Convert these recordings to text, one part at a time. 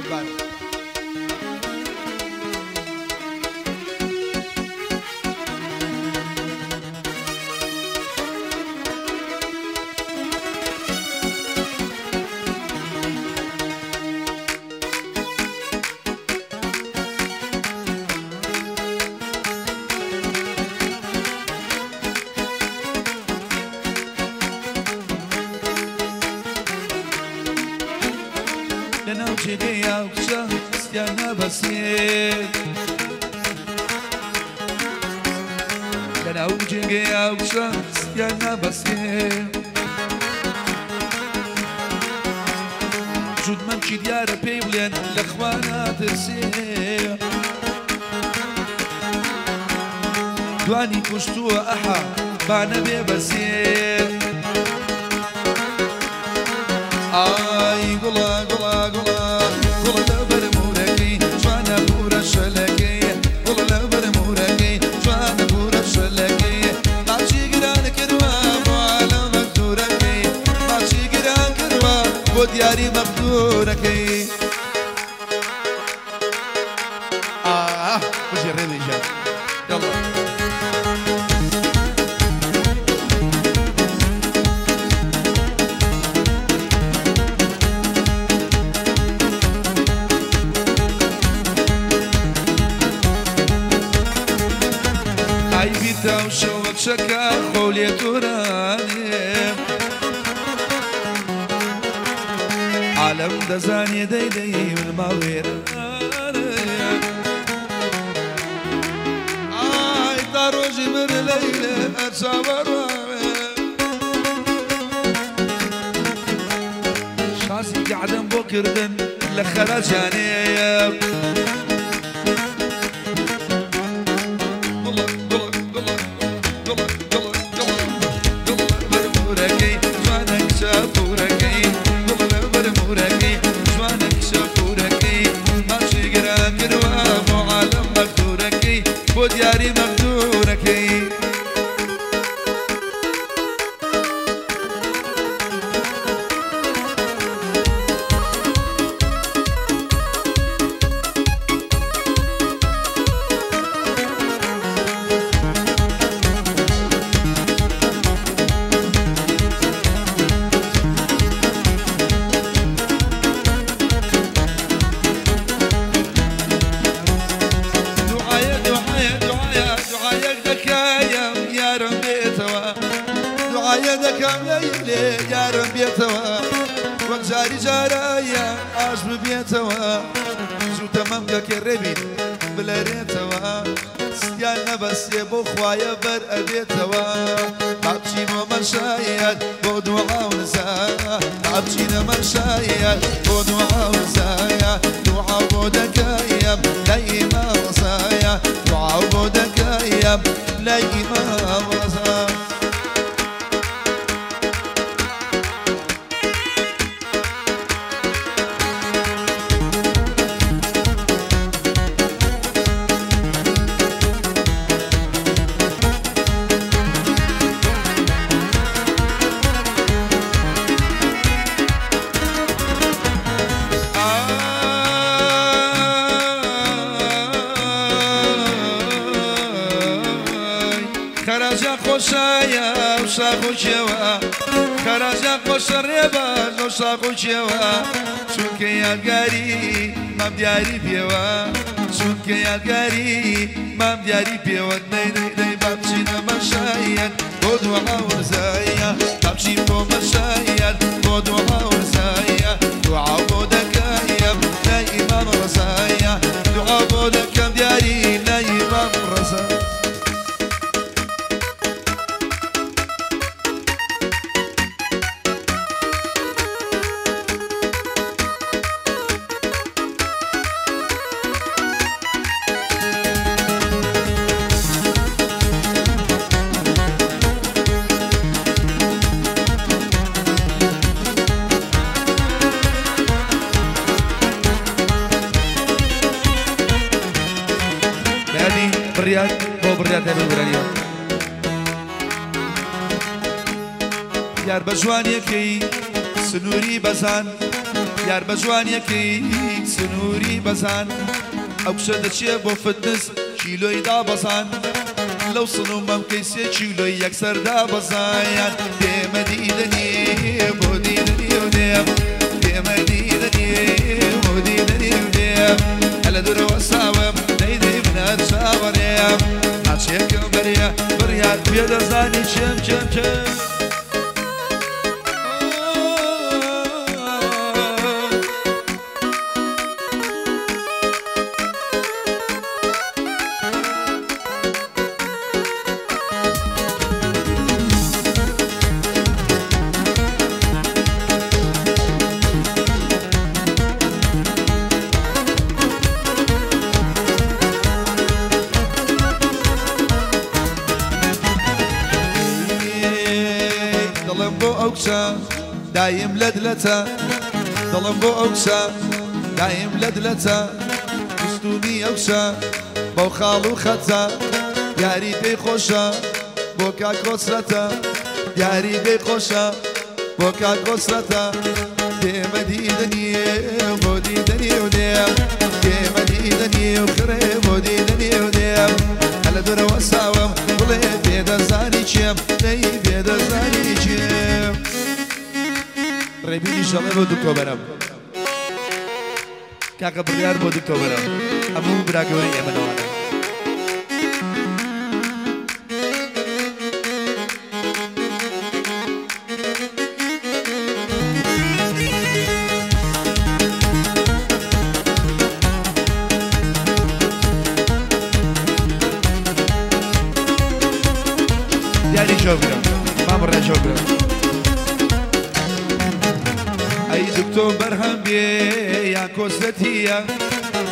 قوربان. جود مەمکی دیارە پێی بڵێن لە خوا ناترسێ دوانی کوشتووە ئەحا با نەبێ بەسێ ئای گوڵە گوڵە گوڵە گوڵە لەبەر مورەکەی جوانە پورە شەلەکەی گوڵە لەبەر مورەکەی جوانە پورە شەلەکەی ماچی گران کردووە بۆ عالەم مەکتوورەکەی ماچی گران کردووە بۆ دیاری مەقدوورەکەی. ئاه بژی ڕێوی ژیان یاڵڵا. ئای بیتا و شەوە کچەکە خۆ لێ تۆرانێ عالەم دەزانێ دەیدەی من ماوێرانێ ئای تا ڕۆژی من لەیلێ هەر چاوەڕوانێ شانسی گەعدەم بۆ کردن لە خەراجانێ بۆ دیاری مەقدوورەکەی. دەکەم لەیلێ یارم بێتەوە وەک جاری جارایە ئاش ببێتەوە زووتە مەمکەکەی ڕێبین بلەرێتەوە ستیان نەبەستێ بۆ خوایە بەر ئەبێتەوە با بچینەوە مەشایەت بۆ دوعا و نزا با بچینە مەشایەت بۆ دوعا و نزایە دوعا بۆ دەکەیم لای ئیمام ڕەزایە دوعا بۆ دەکەیم لای ئیمام ڕەزا. خۆشایە و شاخۆچێوە خەراجە خۆشە ڕێباز و شاخۆچێوە چونکە یادگاری مام دیاری پێوە چونکە یادگاری مام دیاری پێوە دەی دەی دەی با بچینە مەشایەت بۆ دوعا و نزایە با بچین بۆ مەشایەت بۆ دوعا و نزایە دوعا بۆ دەکەیم لای ئیمام ڕەزایە دوعا بۆ دەکەم دیاری لای ئیمام ڕەزا. بڕیار بۆ بڕیار دەبێت گۆرانیەوە یار بە جوانیەکەی سنووری بەزان یار بە جوانیەکەی سنووری بەزان ئەو کچە دەچێ بۆ فتنس کیلۆی دابەزان لەو سن و مەمکەی 3 کیلۆی یەکسەر دابەزایان دێمە دیدەنی بۆ دیدەنی و دێم دێمە دیدەنی بۆ دیدەنی و دێم هەلە دوورەوە ساوم دەیدەی منە چاوەڕێم ماچێکم بەرێ بڕیار پێ دەزانی چێم چێم چێم دایم لەدلەتە دڵم بۆ ئەو کچە دایم لەدلەتە وستومی ئەو کچە بەو خاڵ و خەتە یاری پێی خۆشە بۆ کاک کۆسرەتە یاری پێی خۆشە بۆ کاک کۆسرەتە دێمە دیدەنی بۆ دیدەنی و دێم دێمە دیدەنی و خڕێ بۆ دیدەنی و دێم هەلە دوورەوە ساوم بڵێ پێدەزانی چێم دەی پێدەزانی چێم ڕێبینی شەڵێ بۆ دکتۆبەرم کاکە بڕیار بۆ دکتۆبەرم هەموو برا گەورەی ئێمە لەوانە دیاری شۆگرم مام ڕێ شۆگرم دکتۆر بەرهەم بێ یا کۆسرەتیە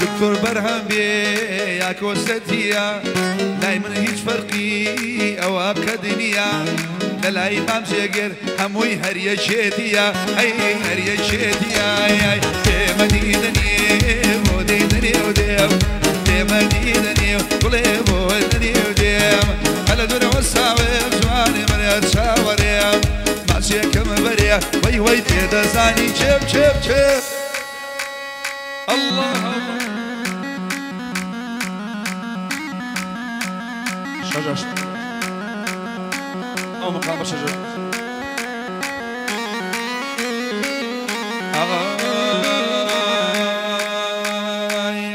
دکتۆر بەرهەم بێ یا کۆسرەتیە لای من هیچ فەرقی ئەوە قەد نییە لە لای مام جێگر هەمووی هەریەکێتیە ئەی هەریەکێتیە ئێمە دیدەنی بۆ دیدەنی و دێم ئێمە دیدەنی بڵێ بۆ دیدەنی و دێم هەلە دوورەوە ساوێم جوانێ منە چاوەڕێم ماچێکم بەرێ وەی وەی پێدەزانی چێم چێم چێم الله شەژەشت ئەو مقامە شەژەشت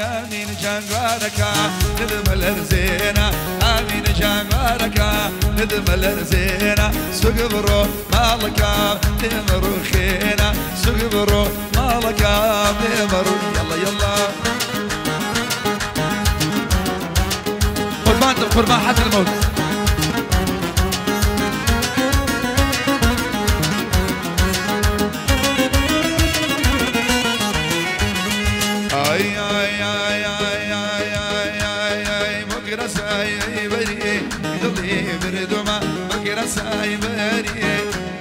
ئامین جانوارەکە ندمە لەرزێنە ئامین جانوارەکە ندمە لەرزێنە سوگ بڕۆ ماڵەکەم لێمە ڕووخێنە سوگ بڕۆ ماڵەکەم لێمە ڕوو یەڵا یەڵا قربانتم قربان حتى الموت اي اي اي اي اي اي اي مكرساي بري دڵی بردومە مکرەسای بەری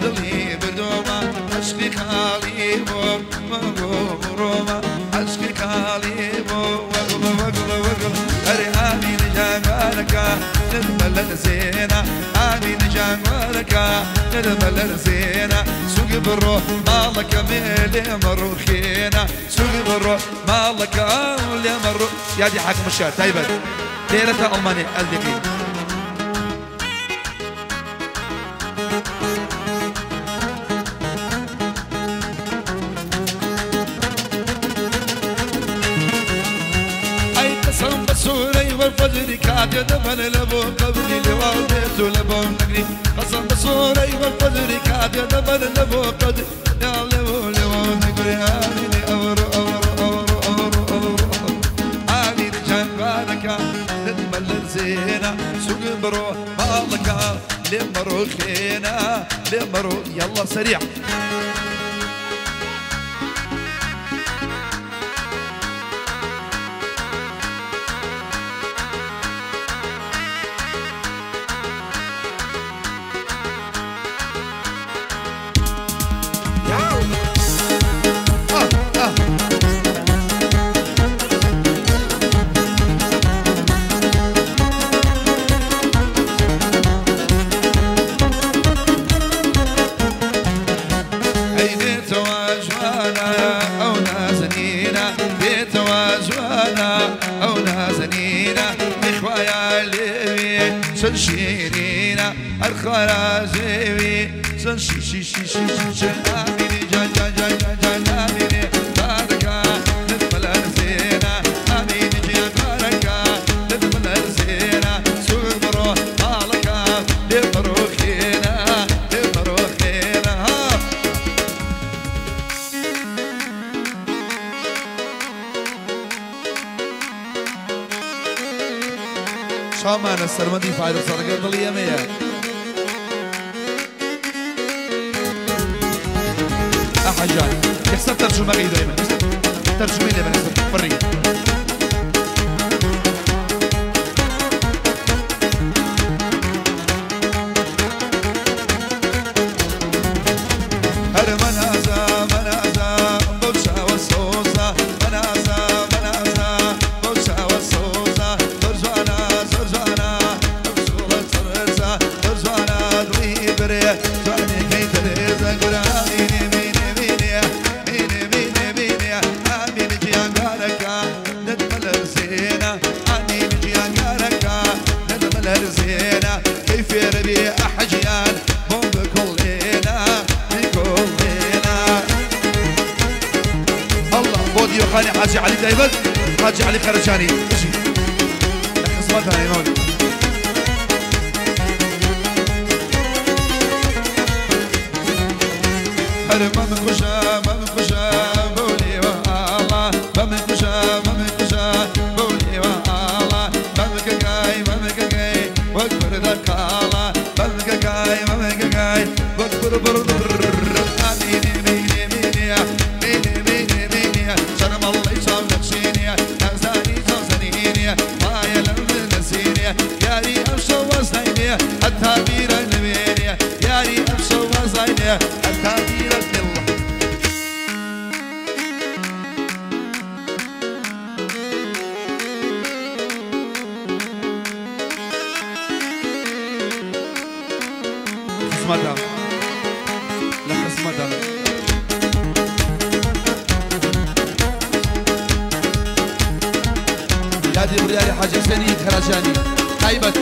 دڵی بردومە عەشقی خاڵی بۆ بۆ ڕۆمە عەشقی خاڵی بۆ وەگڵ وەگڵ وەگڵ ئەرێ ئامین جانوارەکە ندمە لەرزێنە ئامین جانوارەکە ندمە لەرزێنە سوگ بڕۆ ماڵەکە مێ لێمە ڕووخێنە سوگ بڕۆ ماڵەکە لێمە ڕوو یادی حاکم الشار تایبەت لێرەتە ئەڵمانی ئەلدەکەین والفجر كاد يدبل لبو قبري لوالديت لبو نقري قسم بصوري والفجر كاد يدبل لبو قدري يا لبو لبو نقري آمين أورو أورو أورو أورو أورو آمين جنبانك ندمل زينة سوق برو مالك لمرو خينا لمرو يلا سريع بێتەوە جوانە ئەو نازەنینە میخوایە لێوێ چەند شیرینە هەر خارازێوێ چەند شیشی شیشی چەند ئامینی جان جان جان جان جان ئامینێ بارەکە نتمەلەرزێنە ئامینی گیان بارەکە نتمەلەرزێنە سوور بڕۆ ماڵەکە لێ بڕۆخێنە لێ بڕۆخێنە. چاومانە سەرمەندی فایل سەرەکە دڵی ئەمەیە. أحجان يحسب ترجمة غير دائما ترجمة دائما يحسب فري هر منازا منازا بوشا وصوصا منازا منازا بوشا وصوصا زرجانا زرجانا بسولة ترزا زرجانا ضريبري جاني كي ترزا قراميني كيف يربي أحجيان بوم بكلنا بكلنا. الله بودي وخاني حاجي علي دايما حاجي علي خرجاني ماشي لخصمتها يا مولي. ما من خشا ما من خشا بولي والله ما من خشا ما من خشا بولي والله ما من كاي ما من كاي واكبر دقالة ما من كاي ما من كاي واكبر بر بر اميني ميني ميني ميني ميني ميني شرم الله يشام نقشيني نزاني زنيني ما يلم نسيني ياري امشو وزيني حتى بير النبيني ياري امشو وزيني حتى بير. لا خصمتها يا دي بريالي حاجة سني خرجاني خايبت.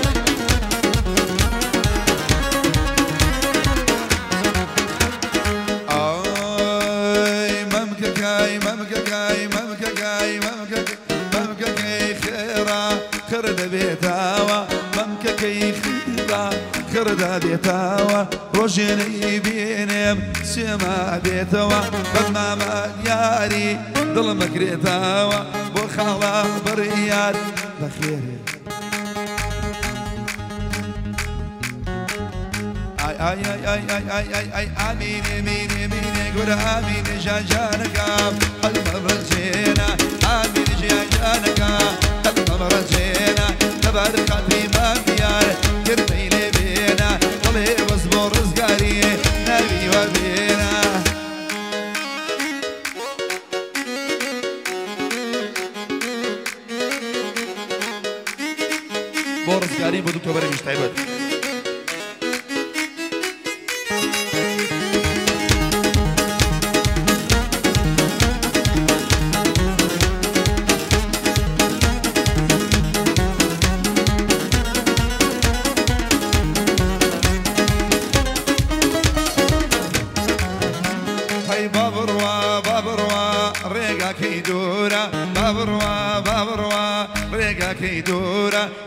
اي ممككاي ممككاي ممككاي ممكك ممككاي خيرا خرد بيتاوا ممككاي خيرا خرد بيتاوا ڕۆژێنەی بێنێم سێما بێتەوە بەمامە یاری دڵم بکرێتەوە بۆ خاڵە بڕیار بەخێرێ. ئای ئای ئای ئای ئای ئای ئای ئامینێ مینێ مینێ گورە ئامینێ ژان ژانەکە قەلمە بڕەنجێنە ئامینێ ژیان ژانەکە قەلمە بڕەنجێنە لەبەر خاتری مام دیار کردەی لێ بێنە دڵێ بەس بۆ ڕزگاری ناوی وەبێنە. بۆ ڕزگاری بۆ دکتۆر بەرەمیش تایبەت.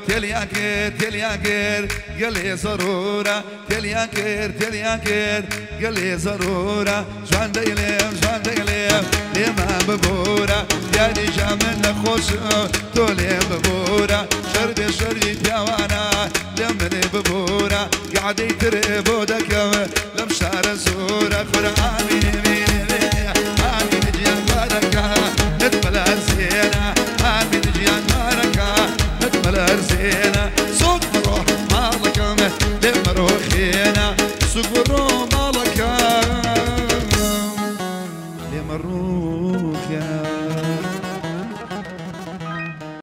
تێلیان کرد تێلیان کرد گەلێ زەرورە تێلیان کرد تێلیان کرد گەلێ زەرورە جوان دەیڵێم جوان دەیڵێم لێمان ببورە دیاریژا من نەخۆشم تۆ لێم ببورە شەربێ شەربی پیاوانە لێم منێ ببورە گەعدەی ترێ بۆ دەکەم لەم شارە زۆرە خورە ئامینێ.